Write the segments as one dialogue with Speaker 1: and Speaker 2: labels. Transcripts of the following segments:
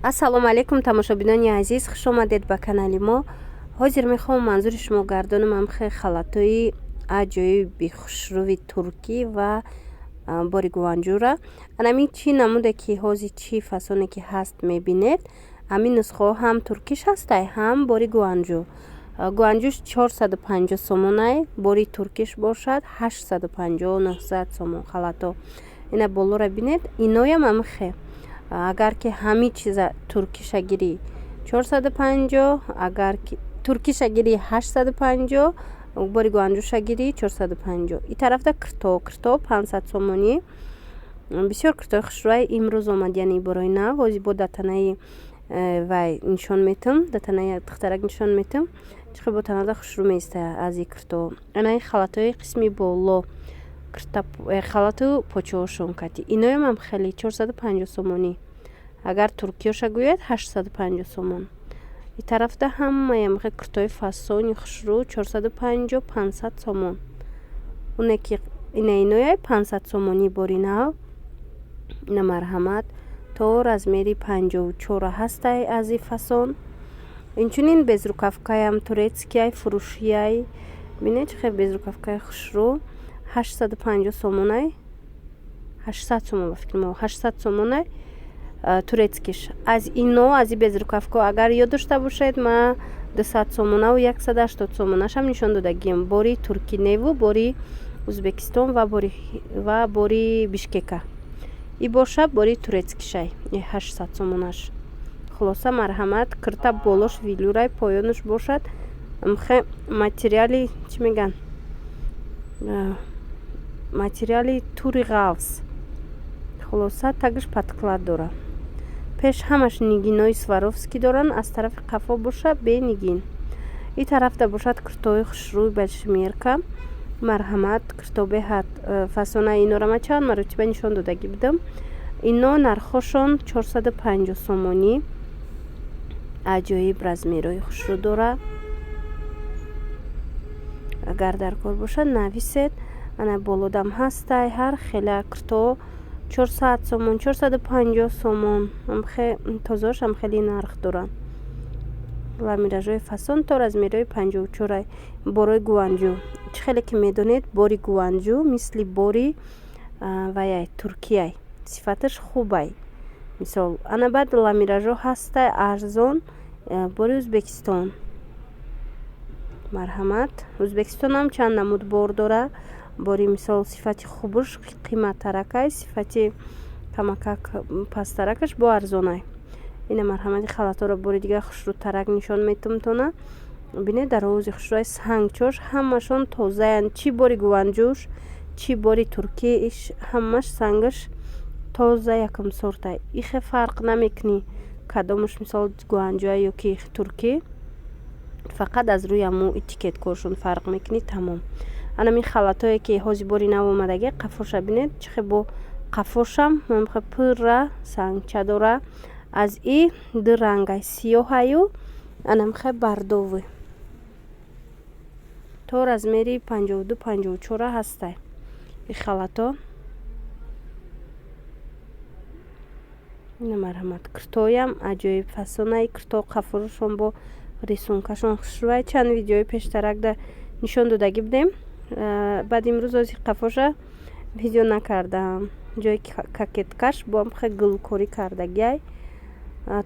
Speaker 1: Ассалому алайкум, тамошобинони азиз, хушомадед ба канали мо. Ҳозир мехоҳам манзури шумо гардонам ҳамхе халатҳои аҷоиби хушрӯви туркӣ ва бори Гуанҷура. Анамин чӣ намуде ки ҳозир, чӣ фасоне ки ҳаст, мебинед, ҳамин нусхаҳо ҳам туркиш ҳастай, ҳам бори Гуанҷу. Гуанҷуш 450 сомонай, бори туркиш бошад 850, 900 сомон халато. Ина болора бинед, иноям ҳамихе. Агар ки ҳамин чиза туркиша гирӣ, 450, агар ки туркиша гирӣ, 850, бори Гуанҷуша гирӣ, 450. И тарафта кирто, кирто 500 сомонӣ. Бисёр киртои хушрӯай имрӯз омад, яъне борои нав. Ҳозир бо датанаи вай нишон метам, датанаи духтарак нишон метам, чӣ хел бо танада хушрӯ меиста аз и кирто. Анаи халатҳои қисми боло, халату почоҳошон кати. Иноям ҳам хеле 450 сомонӣ. Агар туркиёша гӯяд, 850 сомон. И тарафта ҳамаям киртои фасони хушрӯ 450, 500 сомон. Оне ки ина инояй 500 сомонӣ, бори нав. Ина марҳамат, то размери 54 ҳастай аз и фасон. Инчунин безрукавкаям турецкияй, фурӯшияй. Бинед, чӣ хел безрукавкаи хушрӯ, 850 сомонай, 800 сомон, ба фикри мо 800 сомонай турецкиш. Аз ино, аз и безрукавко, агар ёд дошта бошед, ма 200 сомонаву 180 сомонашам нишон додагиям. Бори туркӣ неву бори Узбекистон ва бори Бишкека. И боша бори турецкишай, 800 сомонаш. Хулоса, марҳамат, кирта болош велюрай, поёнаш бошад мхе материали, чӣ мегӯянд, материали тури ғафз. Хулоса, тагаш подклад дорад. Пеш ҳамаш нигинои Сваровски доранд, аз тарафи қафо боша бе нигин. И тарафта бошад куртои хушрӯй башмирка. Марҳамат, курто беҳад фасонаи. Инора ман чанд маротиба нишон додагӣ будам. Ино нархҳошон 450 сомонӣ. Аҷоиб размерҳои хушрӯ дора. Агар дар кор бошад, нависед. Ана болодам ҳастай ҳар хела курто, 400 сомон, 450 сомон. Тозаошам хеле нарх доранд. Ламиражҳои фасон то размерҳои 54-ай. Борои Гуанҷу, чӣ хеле ки медонед, бори Гуанҷу мисли бори ваяй Туркияй, сифаташ хубай. Мисол, ана баъд ламиражҳо ҳастай арзон, бори Ӯзбекистон. Марҳамат, Ӯзбекистонам чанд намуд бор дора. Бори, мисол, сифати хубуш қиматтаракай, сифати камакак пасттаракаш бо арзонай. Ина марҳамати, халатҳоро бори дигар хушрӯтарак нишон метумтона. Бинед, дарози хушрӯай, сангчош ҳамашон тозаянд. Чӣ бори Гуанҷуш, чӣ бори туркиш, ҳамаш сангаш тоза, якум сортай. Ихе фарқ намекунӣ, кадомаш, мисол, Гуанҷуа ё ки туркӣ, фақат аз рӯи ҳамун этикеткаҳошон фарқ мекунӣ, тамом. Анамин халатҳое ки ҳозир бори нав омадагӣ, қафоша бинед, чӣ хел бо қафошам пурра сангча дора. Аз и ду рангай, сиёҳаю анамхе бордовый. То размери 52, 54 ҳастай и халато. Ина марҳамат, киртоям аҷоиб фасонаи кирто, қафорашон бо рисункашон хушрӯай. Чанд видеои пештаракда нишон додагӣ будем. Баъд имрӯз ози қафоша видео накардаам. Ҷои кокеткаш бо хе гулкорӣ кардагиай.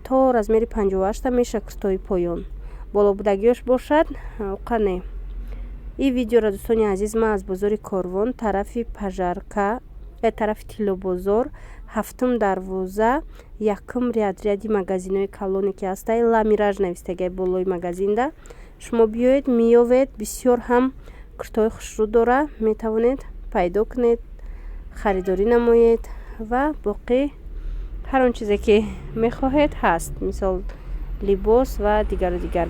Speaker 1: То размери 58-та меша киртои поён. Болобудагиёш бошад уқа не. И видеоро, дӯстони азиз, ман аз бозори Корвон, тарафи Пажарка, тарафи Тиллобозор, ҳафтум дарвоза, якум ряд, ряди магазинҳои калоне ки ҳастай, Ламираж навистагиай болои магазинда. Шумо биёед, меёвед. Бисёр ҳам куртои хушрӯ дора, метавонед пайдо кунед, харидорӣ намоед ва боқӣ ҳар он чизе ки мехоҳед ҳаст, мисол, либос ва дигару дигар.